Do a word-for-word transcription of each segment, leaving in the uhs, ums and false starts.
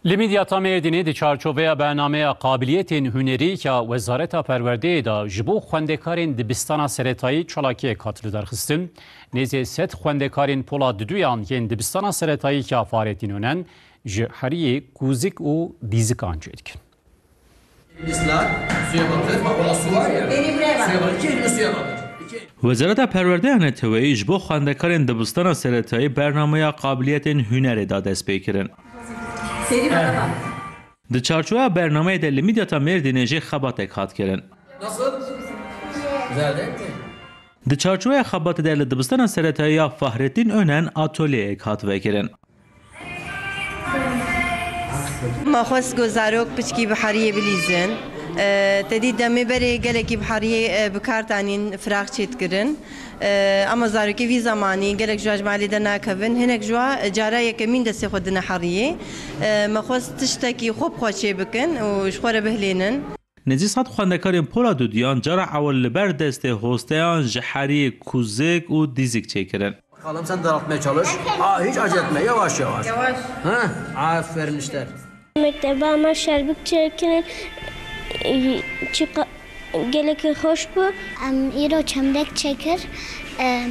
Li Midyata Mêrdînê di çarçoveya bernameya Qabiliyetên Hunerî ya Wezareta Perwerdeyê de ji bo xwendekarên dibistana seretayî çalakiyek hat lidarxistin. Nêzî sed xwendekarên pola diduyan yên dibistana seretayî ya Fahrettin Önen ji heriyê Kuzik û Dîzikan çêdikin. Islah, suya batır. Bak, orada su var ya. Beni buraya bak. Suya batır. İki elini suya batır. İki el- Wezareta Perwerdeya Neteweyî ji bo xwendekarên dibistana seretayî bernameya Qabiliyetên Hunerê da destpêkirin. Seri bana bak. Di çarçoveya bernameyê de li Midyata Mêrdînê jî xebatek hat kirin. Nasıl? Güzel değil mi? Di çarçoveya xebatê de li dibistana seretayî ya Fahrettin Önen atolyeyek hat vekirin. Me xwest ku zarok piçkî bi heriyê bilîzin. E, te dî demê berê gelekî bi heriyê, e, bi kar tanîn, firaq çêdikirin. E, ama zarokê vî zemanî gelek ji wan ji malê dernakevin. Hinek ji wan cara yekemîn destê xwe dine heriyê. E, me xwest tiştekî xwe bi xwe çêbikin û ji xwe re bihêlin. Nêzî sed xwendekarên pola duduyan cara ewil li ber destê hosteyan ji heriyê Kuzik û Dîzik çêkirin. Bakalım, sen daraltmaya çalış. Aa, hiç acele etme, yavaş yavaş. Yavaş. Ha, aferin işte. Mekteba me şerbik çêkirin, çiqa-, gelekî xweş bû. Em îro çemlek çêkir, em,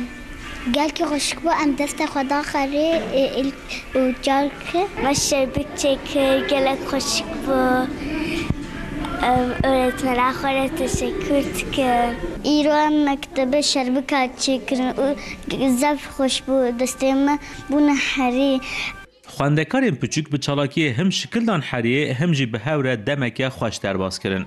gelkî xweşik bû, em destê xwe da xerê, e, ilk û carkî. Me şerbik çêkir, gelek xweşik bû. Em, öğretmena xwe re teşekkür dikim. Îro em mektebê şerbika çêkirin û zaf xweş bû, destê me bûne herî. Xwendekarên piçûk bi çalakiyê him şikil dan heriyê, him jî bi hev re demeke xweş derbas kirin.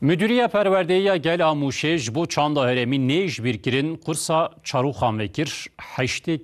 Müdiriya Perwerdeyî ya Gel a Mûşê ji bo çanda herêmî nê ji bîr kirin, kursa çarûxan vekir, heştê